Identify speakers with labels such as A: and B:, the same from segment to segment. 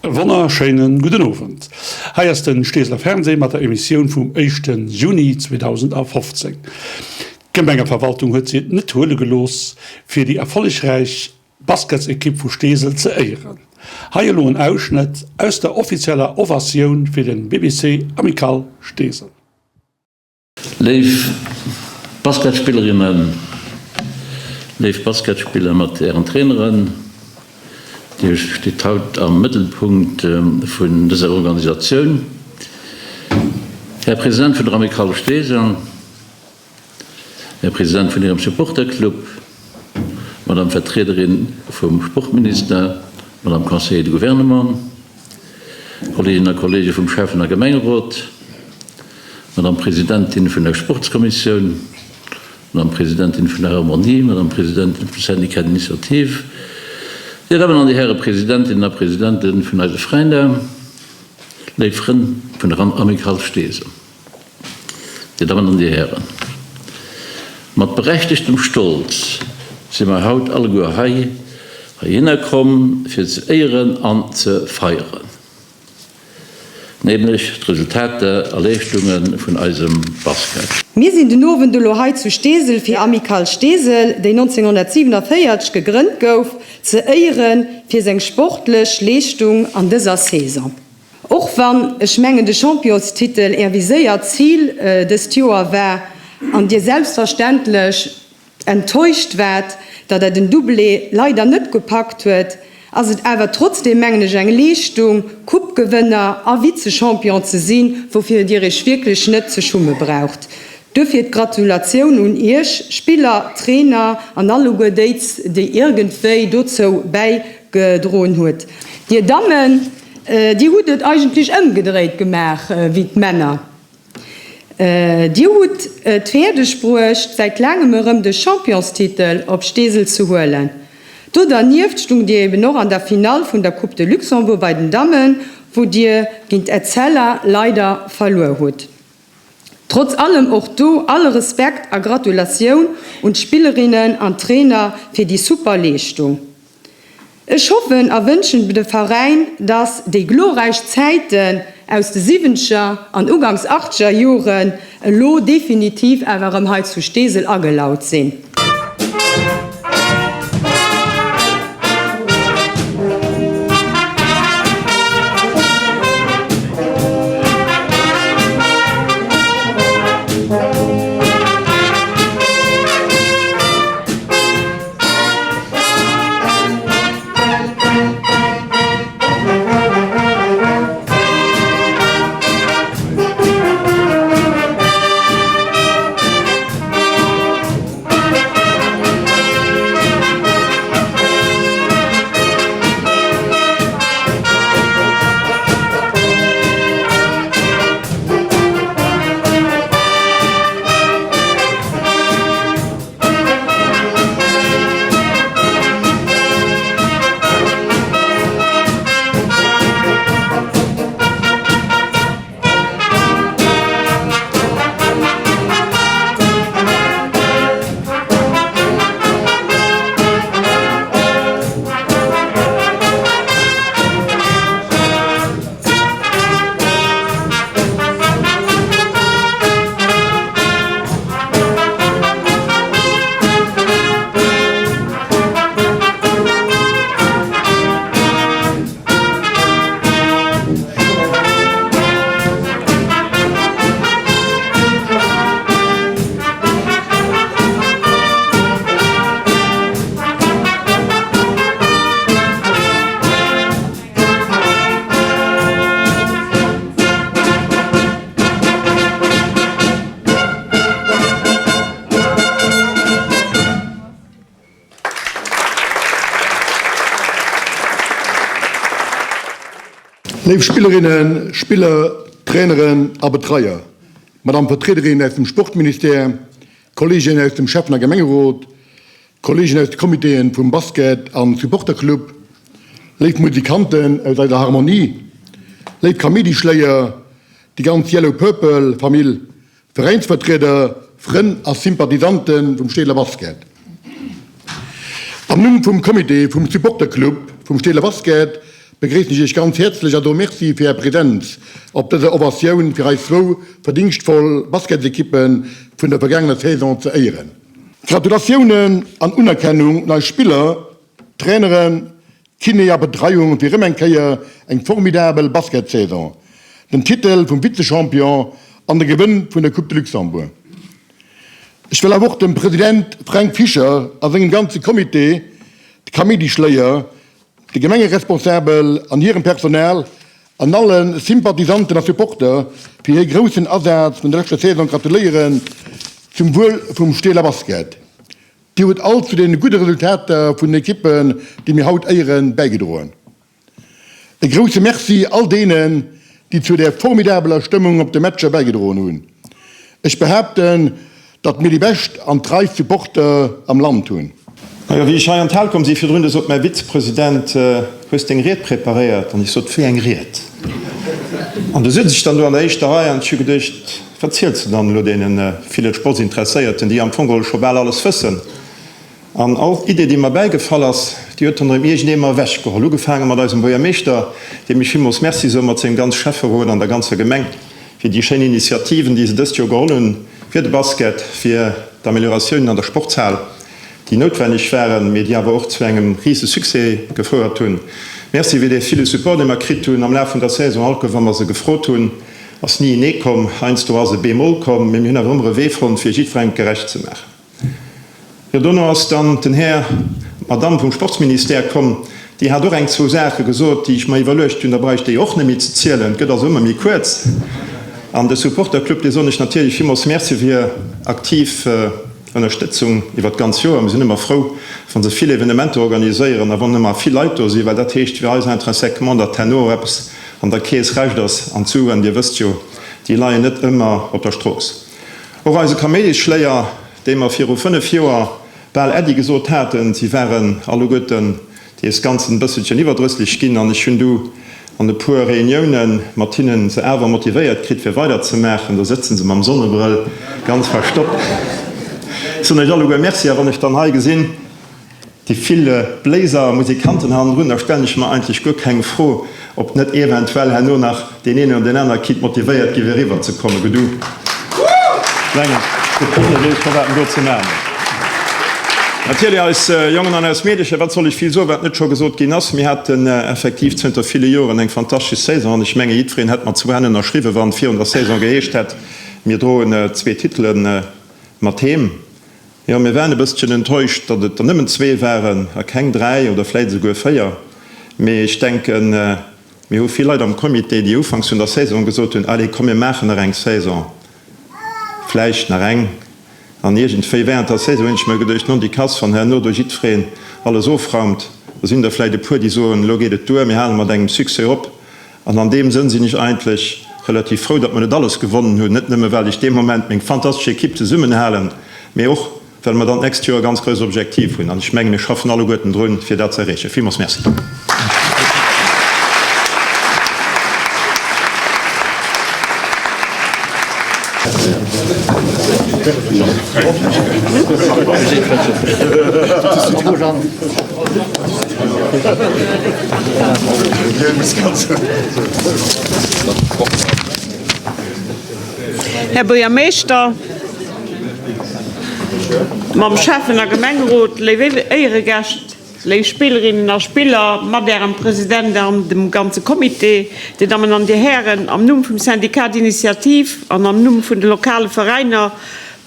A: E wonnerschéinen gudden Owend. Hei ass den Steeseler Fernseh mat der Emissioun vum éischten Juni 2015. D'Gemengeverwaltung huet si et net huele gelooss fir déi erfollegräich Basketsekipp vu Steesel ze éieren. Hei elo en Ausschnëtt aus der offizieller Ovatioun fir den BBC Amicale Steesel.
B: Léif Basketspillerinnen, léif Basketspiller mat ären Traineren, Dir stitt haut am Mëttelpunkt vun dëser Organisatioun. Här President vun der Amicale Steesel, Här President vun Ärem Supporterclub, Madame Vertriederin vum Sportminister, Madame Conseiller de Gouvernement, Kolleeginnen a Kollege vum Schäffen a Gemengerot, Madame Presidentin vun der Sportskommissioun, Madame Presidentin vun der Harmonie, Madame Presidentin vum Syndicat d'initiative, Dir Dammen an Dir Häre Presidentinnen a Presidente vun eise Fräiner, léif Frënn vun der Amicale Steesel. Dir Dammen an Dir Hären, mat berechtegtem Stolz si mer haut alleguer hei heihinner komm, fir ze éieren an ze feieren, nämlech d'Resultater a Leeschtunge vun eisem Basket.
C: Mir sinn den Owend elo hei zu Steesel fir Amicale Steesel, déi 1947 gegrënnt gouf, ze éiere fir seng sportlech Leeschtung an dëser Saison. Och wann, ech mengen, de Championstitel Är viséiert Zil dëst Joer war an Dir selbstverständlech enttäuscht waart, datt Der den Doublé leider net gepackt huet, ass et awer trotzdeem, mengen ech, eng Leeschtung, Coupe-Gewënner a Vize-Champion ze sinn, woufir Dir Iech wierklech net ze schumme braucht. Duerfir d'Gratulatioun un Iech, Spiller, Trainer an alleguer déi, déi iergendwéi dozou bäigedroen hutt. Dir Dammen, Dir hutt et eigentlech ëmgedréit gemaach wéi d'Männer. Dir hutt et fäerdeg bruecht, säit laangem erëm de Championstitel op Steesel ze huelen. Do dernieft stung Dir eben och an der Finall vun der Coupe de Luxembourg bei den Dammen, wou Dir géint Etzella leider verluer hutt. Trotz allem och do alle Respekt a Gratulatioun un d'Spillerinnen an d'Trainer fir déi super Leeschtung. Ech hoffen a wënschen de Veräin, dass déi glorräich Zäiten aus de siwwenzeger an ugangs achtzeger Joren elo definitiv awer erëm hei zu Steesel agelaut sinn.
D: Léif Spillerinnen, Spiller, Traineren a Betreier, Madame Vertriederin aus dem Sportministère, Kolleegen aus dem Schäffen a Gemengerot, Kolleegen aus de Comitéen vum Basket an Supporterclub, léif Musikanten aus eiser Harmonie, léif Kaméidischléier, déi ganz Yellow Purple Famill, Veräinsvertrieder, Frënn a Sympathisanten vum Steeler Basket. Am Numm vum Comité vum Supporterclub vum Steeler Basket. begréissen ech Iech ganz häerzlech a soe Merci fir Är Präsenz op dëser Ovatioun fir eis zwou verdingschtvoll Basketsekippe vun der vergaangener Saison ze éieren. Gratulatiounen an Unerkennung un eis Spiller, Traineren, Kiné a Betreiung fir erëm eng Kéier eng formidabel Basketsaison, den Titel vum Vize-Champion an de Gewënn vun der Coupe de Luxembourg. Ech wëll awer och dem President Fränk Fischer a sengem ganze Comité, de Kaméidischléier, de Gemengeresponsabel an hirem Personal an alle Sympathisanten a Supporter fir hir groussen Asaz vun der leschter Saison gratuléieren zum Wuel vum Steeler Basket. Dir hutt all zu deene gudde Resultater vun den Ekippen, déi mir haut éieren, bäigedroen. E grousse Merci all deenen, déi zu där formidabeler Stëmmung op de Matcher bäigedroen hunn. Ech behaapten, datt mir déi bescht an treist Supporter am Land hunn.
E: Majo, wéi ech hei an d'Hal komm si virdrun, du sot mäi Vizepresident, Hues deng Ried preparéiert? An ech sot, Wéi eng Ried? An du sëtz ech dann do an der éischter Rei an ech hu geduecht, Wat ziels de dann elo deene ville Sportsinteresséierten, déi am Fong geholl scho bal alles wëssen? An all Idee, déi mer bäigefall ass, déi huet dann erëm iergendee mer ewechgeholl. Ugefaange mat eisem Buergermeeschter, deem ech villmools Merci soe mat sengem ganz Schäfferot an der ganzer Gemeng fir déi schéin Initiativen, déi se dëst Joer geholl hunn fir de Basket, fir d'Amelioratiounen an der Sportshal, déi noutwenneg waren, mee déi awer och zu engem rise Succès gefouert hunn. Merci fir dee ville Support, dee mer kritt hunn am Laf vun der Saison. All Kéier, wa mer se gefrot hunn, ass ni en Nee komm. Heiansdo ass e B-Moll komm, mee mir hunn awer ëmmer e Wee fonnt, fir jiddwerengem et gerecht ze maachen. Jo, dono ass dann den Här, d'Madame vum Sportsministère komm. Déi hat och eng, zwou Saache gesot, déi ech mer iwwerluecht hunn. Da brauch ech déi och net méi ze zielen. Et gëtt also ëmmer méi kuerz. An de Supporterclub, dee soen ech natierlech villmools Merci fir hir aktiv Ënnerstëtzung iwwer d'ganz Joer. Mir sinn ëmmer frou, wa se vill Evenementer organiséieren a wann ëmmer vill Leit do sinn, well dat heescht fir eis intrinsèquement, datt herno och eppes an der Keess Rescht ass. An d'Suen, Dir wësst jo, déi leien net ëmmer op der Strooss. Och eise Kaméidisschléier, dee mer viru 5 Joer bal Äddi gesot haten, si waren alleguerten dees Ganzen e bësselchen iwwerdrësslech ginn an ech hunn du an e puer Reuniounen mat hinnen se awer motivéiert kritt fir weider ze maachen. Do sëtzen se mam Sonnebrëll ganz verstoppt. Ech soen iech alleguer Merci a wann ech dann hei gesinn, Déi vill Bléiser a Musikanten hannendrun, da stellen ech mer eigentlech guer keng Fro, ob net eventuell herno nach deen een oder deen anere kinnt motivéiert gi fir eriwwer ze kommen. Gedu mengen de Pone weess scho wat en do ze maachen huet. Natierlech eis Jongen an eis Meedecher, wat soll ech vill soen, wat net scho gesot ginn ass. Mir haten effektiv zënter ville Joren eng fantastesch Saison an ech menge jiddwereen hätt mat zwou Hänn ënnerschriwwen, wann et virun der Saison geheescht hätt, mir droen zwee Titele mat heem. Jo, mir waren e bësschen enttäuscht, datt et der nëmmen zwee waren a keng dräi oder vläit esouguer véier. Mee ech denken, mir hu vill Leit am Comité, déi ufanks vun der Saison gesot hunn, Allez, komm mir maachen nach eng Saison, vläicht nach eng. An iergendwéi während der Saison hunn ech mer geduecht, Non, déi Kass, wann herno do jiddwereen alles ofraumt, da sinn der vläicht e puer, déi soen, elo geet et duer, mir hale mat engem Succès op. An an deem Sënn sinn ech eigentlech relativ frou, datt mer net alles gewonnen hunn, net nëmme well ech dee Moment meng fantastesch Ekipp zesummenhalen, mee och well mer dann d'nächst Joer e ganz grousst Objektiv hunn. An ech menge mir schaffen alleguerten drun, fir dat ze erreechen. Villmools Merci.
F: Här Buergermeeschter, mam Schäffen a Gemengerot, léif Éieregäscht, léif Spillerinnen a Spiller, mat Ärem President an dem ganze Comité, Dir Dammen an Dir Hären, am Numm vum Syndicat d'initiative an am Numm vun de lokale Veräiner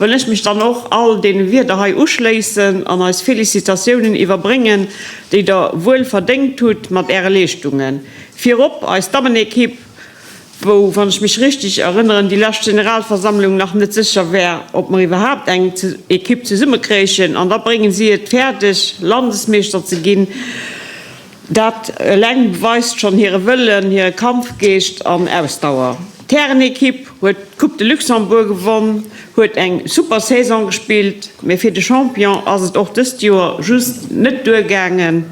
F: wëll ech mech dann och all deene Wierder hei uschléissen an eis Félicitatiounen iwwerbréngen, déi Der wuel verdéngt hutt mat Äre Leeschtungen. Virop eis Dammenekipp, wou, wann ech mech richtig erënneren, déi lescht Generalversammlung nach net sécher war, ob mer iwwerhaapt eng Ekipp zesummekréichen, an da bréngen si et fäerdeg, Landesmeeschter ze ginn. Dat eleng beweist schonn hire Wëllen, hire Kampfgeescht an Ausdauer. D'Härenekipp huet d'Coupe de Luxembourg gewonn, huet eng super Saison gespillt, mee fir de Champion ass et och dëst Joer just net duergaangen.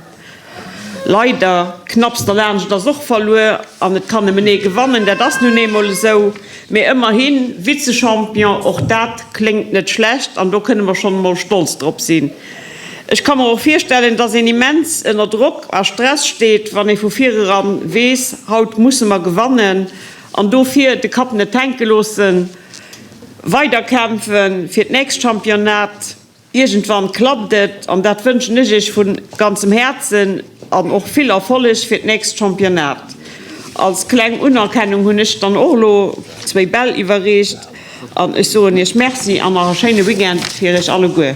F: Leider, knapps derlaanscht ass och verluer an et kann nëmmen ee gewannen, dat ass nun eemol esou. Mee ëmmerhi Vize-Champion, och dat kléngt net schlecht an do kënne mer schonn emol stolz drop sinn. Ech ka mer och virstellen, dass een immens ënner Drock a Stress steet, wann ee vu vireran weess, haut musse mer gewannen an dofir de Kapp net hänke loossen, weiderkämpfe fir d'nächst Championnat. Iergendwann klappt et an dat wënschen ech iech vu ganzem Häerzen an och vill Erfolleg fir d'nächst Championnat. Als kleng Unerkennung hunn ech dann och elo zwéi Bäll iwwerreecht an ech soen iech Merci an nach e schéine Weekend fir iech alleguer.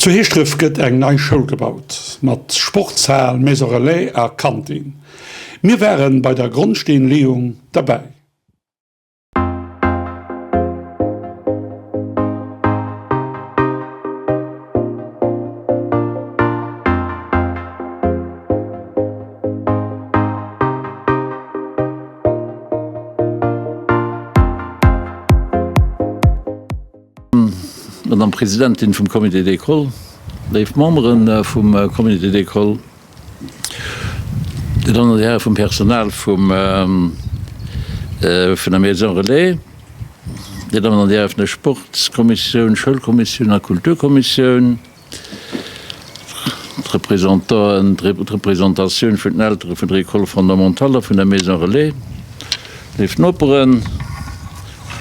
A: Zu Heeschdref gëtt eng nei Schoul gebaut, mat Sportshal, Maison Relais a Kantin. Mir ware bei der Grondsteenleeung derbäi.
B: Madame Presidentin vum Comité d'école, léif Membere vum Comité d'école, Dir Dammen an Dir Häre vum Personal vum vun der Maison Relais, Dir Dammen an Dir Häre vun der Sportskommissioun, Schoulkommissioun a Kulturkommissioun, d'Représentanten, d'Représentatioun vun den Eltere vun der École fondamentale a vun der Maison Relais, léif Noperen,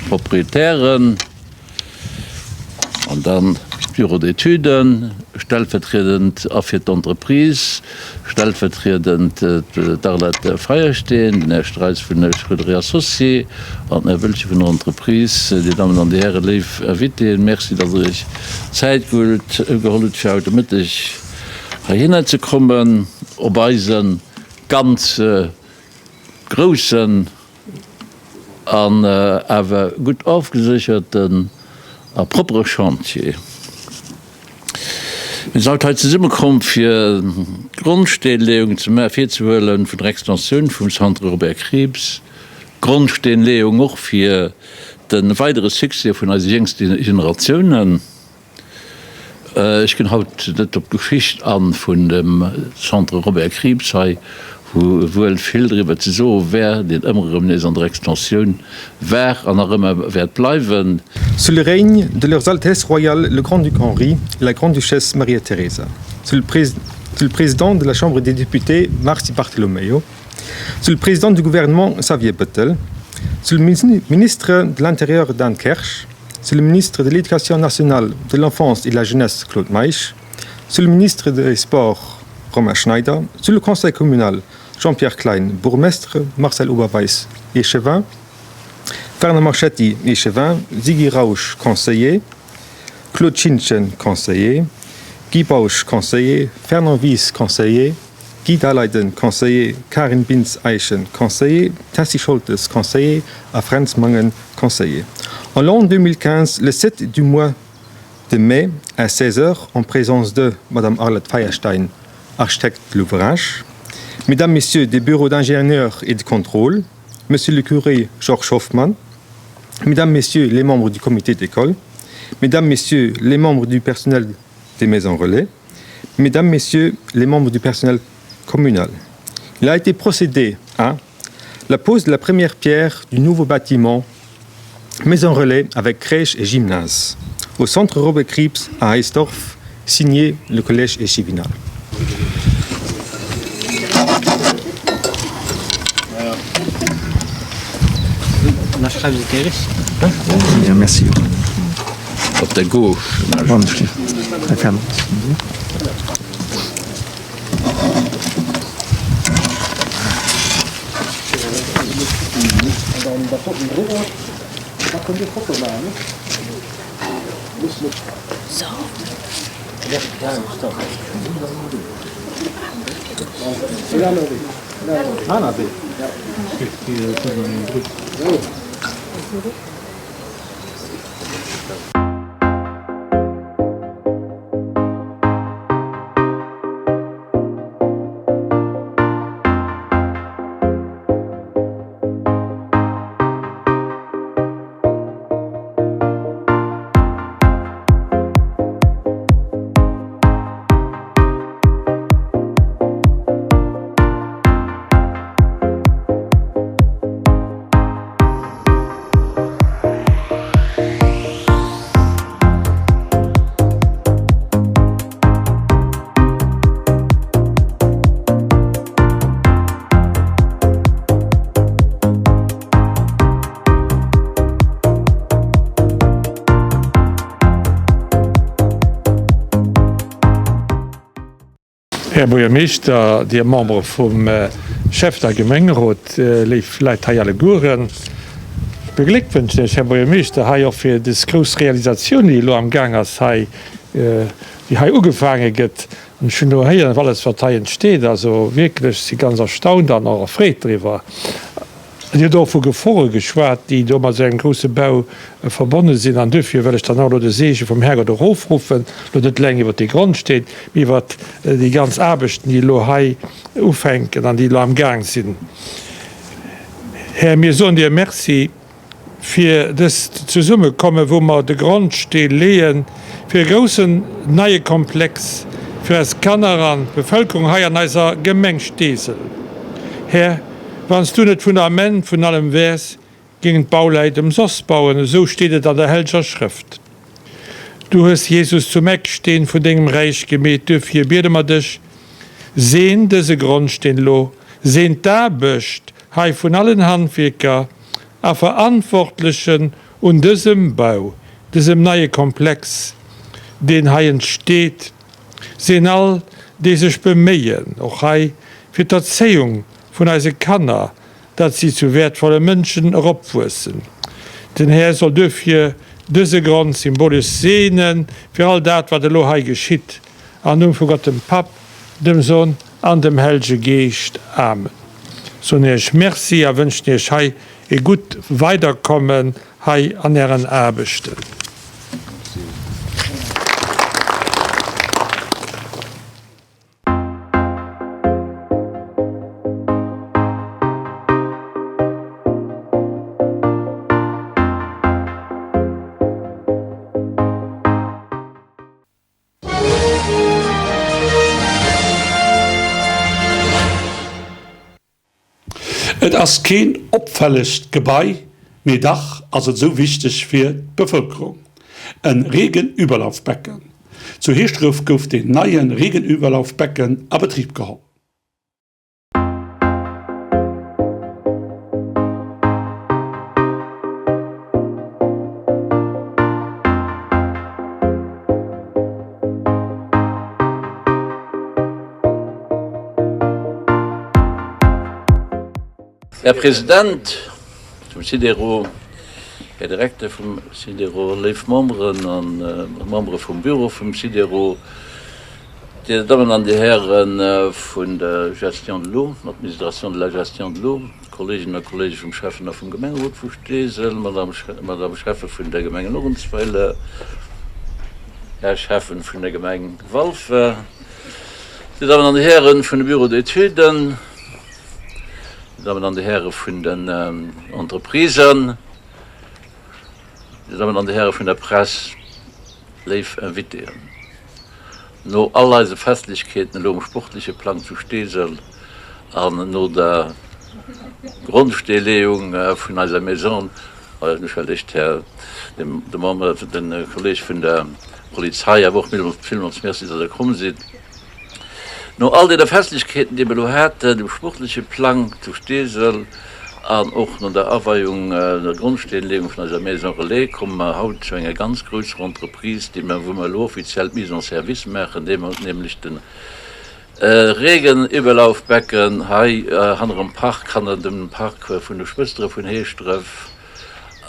B: Proprietären an dann d'Bureau d'études, stellvertriedend a fir d'Entreprise, stellvertriedend d'Arlette Feiersteen, den Här Streis vun Schröder et Associés an den Här Wöltje vun der Entreprise, Dir Dammen an Dir Hären, léif Invitéen, Merci, dass Der Iech Zäit geholl hutt, fir haut de Mëtteg heihinner ze kommen op eise ganz groussen an awer gutt ofgesécherten a proppere Chantier. Mir sinn haut hei zesummekomm, fir d'Grondsteenleeung ze maachen, virzehuelen vun der Extensioun vum Centre Robert Krieps, Grondsteenleeung och fir de weidere Succès vun eise jéngste Generatiounen. Ech ginn haut net op d'Geschicht an vun dem Centre Robert Krieps hei, wou wuel vill driwwer ze soe wär, deen ëmmer erëm nees an der Extensioun war an nach ëmmer wäert bleiwen.
G: Sous le règne de Leurs Altesses Royales le Grand-Duc Henri et la Grande-Duchesse Maria-Teresa, sous le président de la Chambre des députés Mars Di Bartolomeo, sous le président du gouvernement Xavier Bettel, sous le ministre de l'Intérieur Dan Kersch, sous le ministre de l'Éducation nationale, de l'Enfance et de la Jeunesse Claude Meisch, sous le ministre des Sports Romain Schneider, sous le conseil communal Jean-Pierre Klein, bourgmestre Marcel Oberweis, échevin, Fernand Marchetti, échevin, Sigi Rausch, conseiller, Claude Schintgen, conseiller, Guy Bausch, conseiller, Fernand Wies, conseiller, Guy Daleiden, conseiller, Karin Bintz-Eischen, conseiller, Tessy Scholtes, conseiller a Fränz Mangen, conseiller. En l'an 2015, le 7 du mois de mai à 16 heures, en présence de Madame Arlette Feierstein, architecte de l'ouvrage, Mesdames, Messieurs des bureaux d'ingénieurs et de contrôle, Monsieur le curé Georges Hoffmann, Mesdames, Messieurs les membres du comité d'école, Mesdames, Messieurs les membres du personnel des maisons relais, Mesdames, Messieurs les membres du personnel communal. Il a été procédé à la pose de la première pierre du nouveau bâtiment maison relais avec crèche et gymnase au centre Robert Krieps à Heisdorf, signé le collège Echivinal.
B: Merci. Op der Gauche.
A: Här Buergermeeschter, Dir Membere vum Schäffen a Gemengerot, léif Leit hei allegueren. Ech begléckwënschen Iech, Här Buergermeeschter, hei och fir des grouss Realisatioun, déi elo am Gaang ass hei, déi hei ugefaange gëtt. An ech hunn elo héieren, alles wat hei entsteet, also wierklech, si ganz erstaunt an och erfreet driwwer. Dir hutt och vu Gefore geschwat, déi do mat esou engem grousse Bau verbonne sinn. An duerfir wëll ech dann och elo de Seege vum Härgott erofruffen, elo net eleng iwwert dee Grondsteen, mee iwwert déi ganz Aarbechten, déi elo hei ufänken an déi elo am Gaang sinn. Här, mir soen Dir Merci fir dëst Zesummekommen, wou mer de Grondstee leeë fir e groussen neie Komplex fir eis Kanner an d'Bevëlkerung hei an eiser Gemeng Steesel. Här, wann s du net d'Fundament vun allem wäers, géingen d'Bauläit ëmsoss bauen, esou steet et an der Hellger Schrëft. Du hues Jesus zum Ecksteen vun dengem Räich gemeet, duerfir biede mer dech, Seen dëse Grondsteen elo, seen d'Aarbecht hei vun allen Handwierker a Verantwortlechen un dësem Bau, dësem neie Komplex, deen hei entsteet, seen all, déi sech beméien, och hei fir d'Erzéiung vun eise Kanner, datt si zu wäertvolle Mënschen eropwuessen. Den Här soll duerfir dëse Grond symbolesch seene fir all dat, wat elo hei geschitt. Am Numm vu Gott dem Papp, dem Sohn an dem Hellge Geescht. Amen. Soen Iech Merci a wënschen Iech hei e gutt Weiderkommen hei an Ären Aarbechten. Et ass keen opfällegt Gebai, mee dach ass et esou wichteg fir d'Bevëlkerung, en Regenüberlaufbecken. Zu Heeschdref gouf deen neie Regenüberlaufbecken a Betrib geholl.
B: Här President vum SIDERO, Här Direkter vum SIDERO, léif Memberen a Membere vum Bureau vum SIDERO, Dir Dammen an Dir Häre vun der Gestion de l'eau, Administration de la gestion de l'eau, Kolleeginnen a Kolleege vum Schäffen a vum Gemengerot vu Steesel, Madame Schäffe vun der Gemeng Luerenzweiler, Här Schäffen vun der Gemeng Walfer, Dir Dammen an Dir Häre vun de Bureaux d'études, Dir Dammen an Dir Häre vun den Entreprisen, Dir Dammen an Dir Häre vun der Press, léif Invitéen. No all eise Festlechkeeten elo um sportleche Plang zu Steesel an no der Grondsteeleeung vun eiser Maison, entschëllegt Här, de Member, de Kolleg vun der Polizei, awer och villmools Merci, datt Der komm sidd. No all deene Festlechkeeten, déi mir elo haten um sportleche Plang zu Steesel an och no der Aweiung, der Grondsteenleeung vun eiser Maison Relais, komme mer haut zu enger ganz grousser Entreprise, déi mer, wou mer elo offiziell d'Mise en service maachen, nämlech de Regenüberlaufbecken hei hannerem Park, hanner dem Park vun de Schwëstere vun Heeschdref.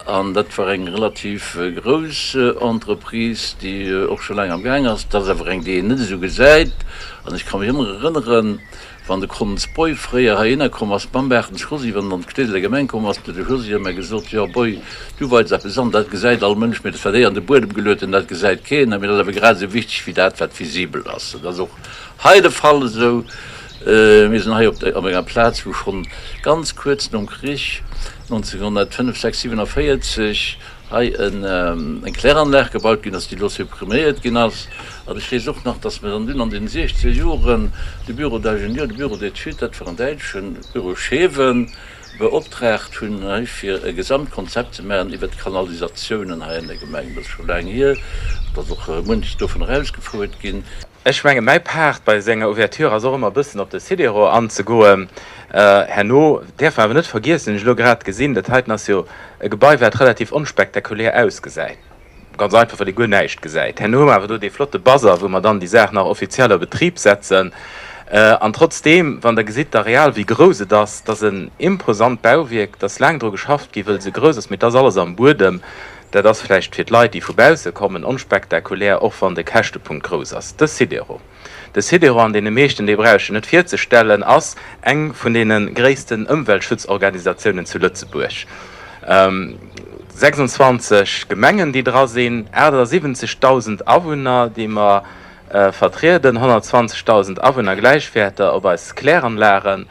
B: An dat war eng relativ grouss Entreprise, déi och scho laang am Gaang ass. Dat ass awer eng, déi een net esou gesäit. An ech ka mech ëmmer erënneren, wann de Konz Boy fréier heihinner komm ass mam Baartens Josy, wann en an d'Steeseler Gemeng komm ass, huet de Josy ëmmer gesot, Jo Boy, du weits eppes an, dat gesäit all Mënsch, mee dat wat déi an de Buedem geluet hunn, dat gesäit keen. Mee dat ass awer grad esou wichteg wéi dat, wat visibel ass. Dat ass och hei de Fall esou. Mir sinn hei op enger Plaz, wou schonn ganz kuerz nom Krich, 1905, 6, 47, hei eng Kläranlag gebaut ginn ass, déi elo suppriméiert ginn ass. An ech weess och nach, dass mir dann dunn an den siechzeger Joren de Bureau d'ingénieur, de Bureau d'études, dat war en däitschen Büro, Scheven, beoptraagt hunn, hei fir e Gesamtkonzept ze maachen iwwert d'Kanalisatiounen hei an der Gemeng. Dat ass scho laang hier, et ass och munches dovun erausgefouert ginn.
H: Ech menge mäi Part bei senger Ouverture ass och ëmmer e bëssen op de Sidero anzegoen. Herno däerf mer awer net vergiessen, hunn ech elo grad gesinn, dat heiten ass jo e Gebai wat relativ onspektakulär ausgesäit, ganz einfach well ee guer näischt gesäit. Herno hu mer awer do dee flotte Bazar, wou mer dann déi Saach nach offiziell a Betrib setzen. An trotzdeem, wann Der gesitt, d'Areal, wéi grouss et ass, et ass en imposant Bauwierk, et ass laang dru geschafft gi wëll et esou grouss ass, mee et ass alles am Buedem. Dat ass vläicht fir d'Leit, déi vu bausse kommen, onspektakulär, och wann de Käschtepunkt grouss ass. De Sidero. De Sidero, an deene meeschten, déi brauch ech jo net virzestellen, ass eng vun deene gréissten Ëmweltschutzorganisatiounen zu Lëtzebuerg. 26 Gemengen, déi dra sinn, 78.000 Awunner, déi mer vertrieden, 120.000 Awunner, Gläichwäerter op eis Kläranlagen.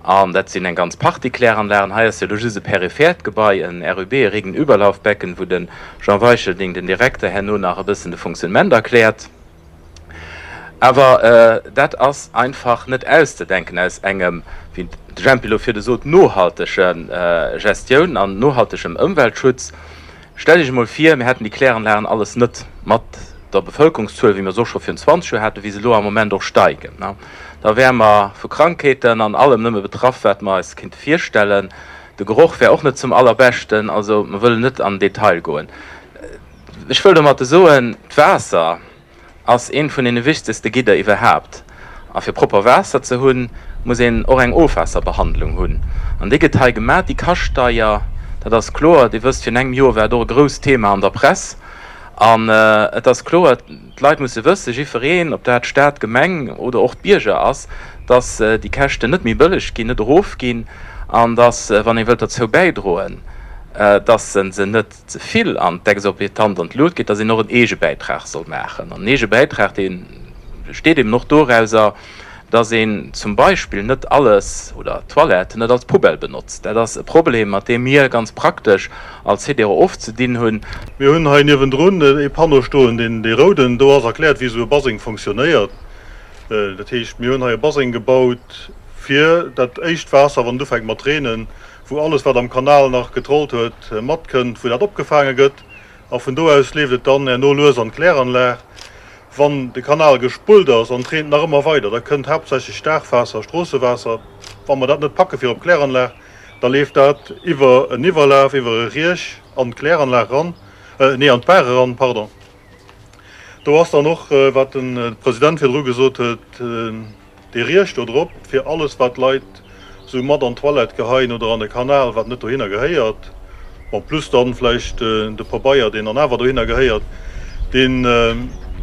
H: An dat sinn eng ganz Partie Kläranlagen. Hei ass jo elo just e periphert Gebai, en RUB, e Regenüberlaufbecken, wou de Jean Weichelding, den Direkter, herno nach e bëssen de Fonctionnement erkläert. Awer dat ass einfach net auszedenken aus engem, wéi de Jempi elo virdu sot, nohaltege Gestioun an nohaltegem Ëmweltschutz. Stellt Iech emol vir, mir hätten déi Kläranlagen alles net mat der Bevëlkerungszuel, wéi mir se och scho virun 20 Joer haten, wéi se elo am Moment och steigen. Da wäre mer vu Krankheeten an allem nëmme betraff, wat mer eis kinnte virstellen. De Geroch wär och net zum allerbeschten. Also, mer wëllen net an den Detail goen. Ech wëll domatte soen, d'Waasser ass eent vun deene wichtegste Gidder iwwerhaapt. A fir propper Waasser ze hunn, muss een och eng Ofwaasserbehandlung hunn. An déi gëtt hei gemaach. Déi kascht deier, dat ass kloer. Dir wësst, virun engem Joer war et och e grousst Thema an der Press. An et ass kloer, d'Leit musse wëssen, jiddwereen, ob dat Stad, Gemeng oder och d'Bierger ass, dass déi Käschten net méi bëlleg ginn, net erofginn an dass, wann ee wëllt derzou bäidroen, dass se se net ze vill an d'exorbitant an d'Lut geet, dass een och en Eegebäitrag soll maachen. An en Eegebäitrag, dee besteet eben och dorauser, dass een zum Beispill net alles oder d'Toilette net als Poubelle benotzt. Dat ass e Problem, mat deem mir ganz praktesch als Cedero oft ze dinn hunn.
I: Mir hunn hei niewendrun ee Panneau stoen, deen, dee rouden, do ass erkläert, wéi esou e Baseng fonctionnéiert. Dat heescht, mir hunn hei e Baseng gebaut, fir dat éischt Waasser, wann et ufänkt mat reenen, wou alles wat am Kanal nach getrollt huet matkënnt, wou dat opgefaange gëtt a vun do aus leeft et dann herno lues an d'Kläranlag. Wann de Kanal gespullt ass an et reent nach ëmmer weider, da kënnt haaptsächlech Daachwaasser, Stroossewaasser. Wa mer dat net packe fir op d'Kläranlag, da leeft dat iwwer en Iwwerlaf, iwwer e Riech an d'Kläranlag eran, nee an d'Baach eran, pardon. Do ass dann och, wat de President virdru gesot huet, Dee Riech do drop, fir alles wat d'Leit sou mat an d'Toilette geheien oder an de Kanal, wat net dohinner gehéiert, bon, plus dann vläicht de Pabeier, deen dann awer dohinner gehéiert, dee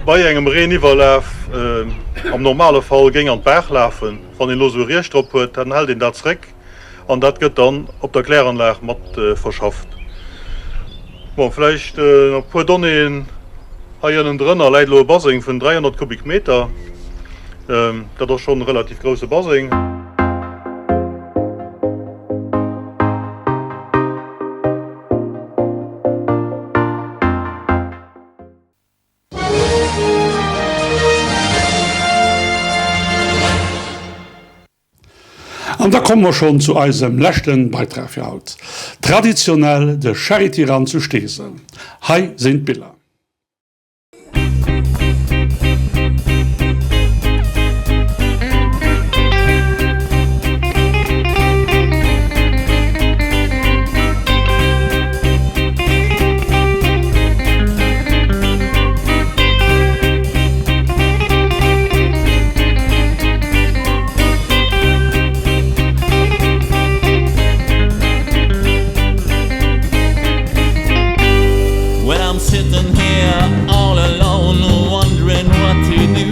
I: bei engem Reeniwwerlaf am normale Fall géing an d'Baach lafen. Wann een elo sou e Riech drop huet, dann hält een dat zréck. An dat gëtt dann op der Kläranlag mat verschafft. Bon, vläicht nach e puer Donnéeën. Hei ënnendrënner läit elo e Baseng vun 300 Kubikmeter. Dat ass schonn e relativ grousse Baseng.
A: An da komme mer schonn zu eisem leschten Beitrag fir haut. Traditionell de Charity Run zu Steesel. Hei sinn d'Biller.
J: Well I'm sitting here all alone wondering what to do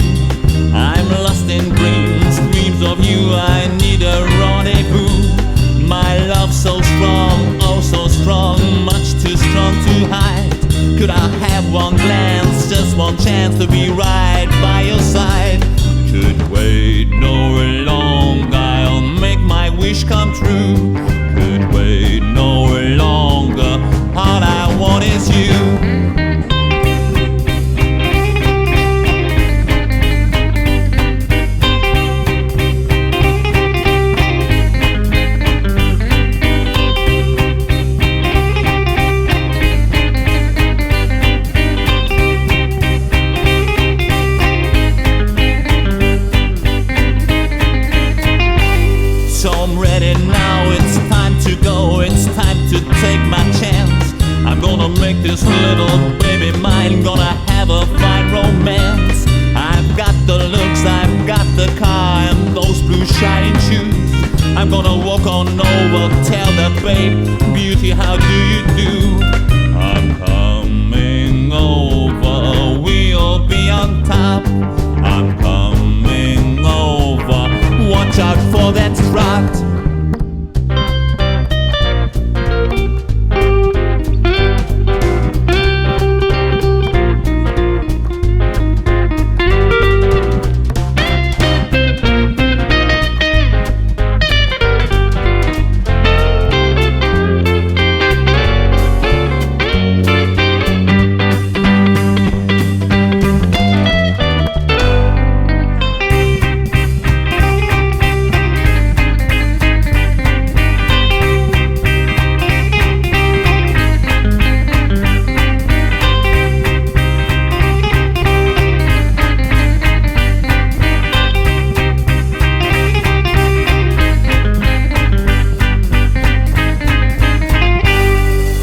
J: I'm lost in dreams, dreams of you I need a rendezvous My love so strong, oh so strong Much too strong to hide Could I have one glance, just one chance to be right by your side Could wait no longer, I'll make my wish come true Could wait no longer, all I want is you So I'm ready now, it's time to go, it's time to take my chance I'm gonna make this little baby mine, gonna have a fine romance I've got the looks, I've got the car. on those blue shining shoes. I'm gonna walk on over, tell that babe, beauty, how do you do? I'm coming over, we'll be on top. I'm coming over, watch out for that rot.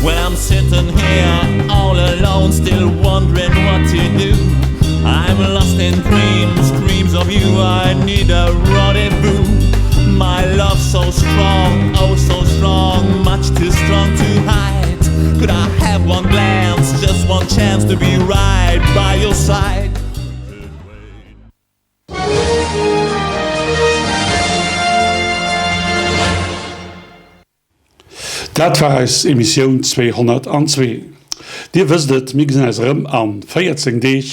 J: When I'm sitting here all alone still wondering what to do I'm lost in dreams, dreams of you I need a rendezvous My love so strong, oh so strong much too strong to hide Could I have one glance, just one chance to be right by your side?
A: Dat war eis Emissioun 202. Dir wësst et, mir gesinn eis erëm a 14 Deeg,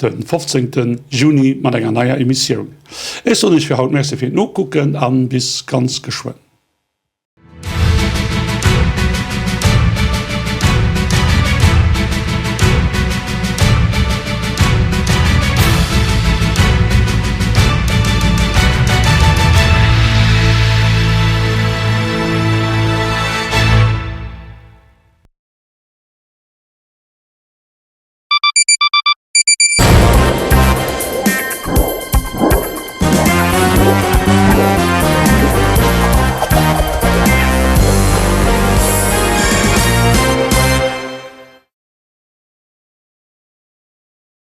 A: de 15. Juni mat enger neier Emissioun. Ech soen iech fir haut Merci fir d'Nokucken an bis ganz geschwënn.